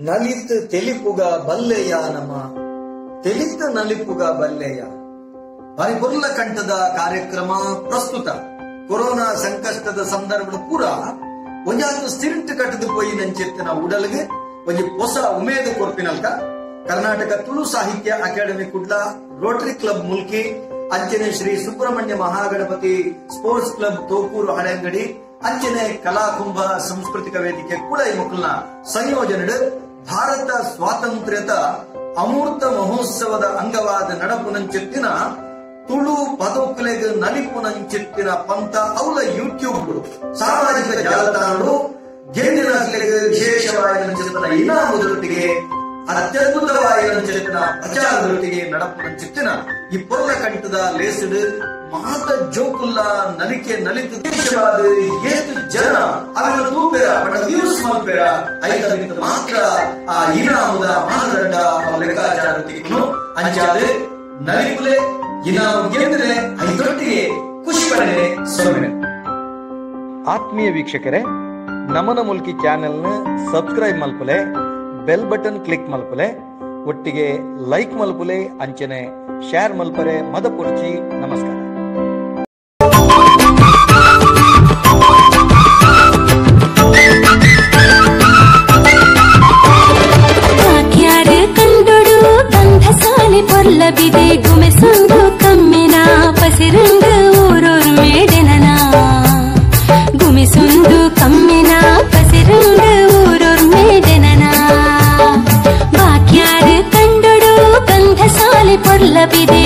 ನಲಿತ್ ತೆಲಿಪುಗ ಬಲ್ಲೆಯ ನಮ ತೆಲಿತ ನಲಿಪುಗ ಬಲ್ಲೆಯ ಬಾರಿ ಕಂಠದ ಕಾರ್ಯಕ್ರಮ ಪ್ರಸ್ತುತ ಕೊರೋನಾ ಸಂಕಷ್ಟದ ಸಂದರ್ಭದ ಪೂರ ಒಂಜಾತು ಸಿರಿಂಟ್ ಕಟ್ಟದು ಪೋಯಿ ನಂಚೆತ್ತಿನ ಉಡಲ್ಗೆ ಒಂಜಿ ಹೊಸ ಉಮೇದು ಕೊರ್ಪಿನಲ್ಕ Karnataka Tulu Sahitya academy Kudla, rotary club Mulki, ಅಂಚನೆ ಶ್ರೀ ಸುಬ್ರಹ್ಮಣ್ಯ ಮಹಾಗಣಪತಿ ಸ್ಪೋರ್ಟ್ಸ್ ಕ್ಲಬ್ ತೋಕೂರು ಹಳೆಂಗಡಿ, ಅಂಚನೆ ಕಲಾಕುಂಭ ಸಾಂಸ್ಕೃತಿಕ ವೇದಿಕೆ ಕುಳೈ ಮುಕುಲ್ನ ಸಂಯೋಜನೆ ಭಾರತ ಸ್ವಾತಂತ್ರ್ಯದ ಅಮೂರ್ತ ಮಹೋತ್ಸವದ ಅಂಗವಾದ ನಡಪುನಂಚೆತ್ತಿನ ತುಳು ಪದೋಕುಲೆಗ್ ನಲಿಪುನಂಚೆತ್ತಿನ ಪಂತ ಅವಲ ಯೂಟ್ಯೂಬ್ ಸಾಮಾಜಿಕ ಜಾಲತಾಣಗಳು ಗೆಂದಿನ ವಿಶೇಷವಾದ ಇನಾಮುದೊಟ್ಟಿಗೆ ಅತ್ಯದ್ಭುತವಾದ ಪ್ರಚಾರದೊಟ್ಟಿಗೆ ನಡಪುನಂಚೆತ್ತಿನ ಈ ಪೊರ್ಲ ಕಂಠದ ಲೇಸಿಡು ಮಾತ ಜೋಕುಲ್ಲ ನಲಿಕೆ ನಲಿತು ದೇಶವಾದ ಏತು ಜನ ಅವರ ತೂಪೆರ ಬಡ ವ್ಯೂಸ್ ಮಲ್ಪೆರ ಐತ ಮಾತ್ರ ಆ ಇನಾಮುದ ಮಾನದಂಡ ಲೆಕ್ಕಾಚಾರ ಅಂಚಾದ ನಲಿಪುಲೆ ಇನಾಮು ಗೆದ್ದರೆ ಐದೊಟ್ಟಿಗೆ ಖುಷಿ ಪಡೆನೆ ಸೊನ್ನೆ. ಆತ್ಮೀಯ ವೀಕ್ಷಕರೇ, ನಮನ ಮುಲ್ಕಿ ಚಾನೆಲ್ನ ಸಬ್ಸ್ಕ್ರೈಬ್ ಮಲ್ಪುಲೆ, ಬೆಲ್ ಬಟನ್ ಕ್ಲಿಕ್ ಮಲ್ಪುಲೆ, ಒಟ್ಟಿಗೆ ಲೈಕ್ ಮಲ್ಪುಲೆ, ಅಂಚನೆ ಶೇರ್ ಮಲ್ಪರೆ ಮದಪುರ್ಚಿ. ನಮಸ್ಕಾರ. ಪೊರ್ಲಬಿದೆ ಗುಮೆಸುಂದು ಕಮ್ಮಿನ ಪಸಿರಂದು ಊರೂರು ಮೇಡೆನನ ಗುಮೆಸುಂದು ಕಮ್ಮಿನ ಪಸಿರಂದು ಊರೂರು ಮೇಡೆನನ ಬಾಕ್ಯಾರು ಕಂಡೊಡು ಗಂಧಸಾಲಿ ಪೊರ್ಲಬಿದೆ.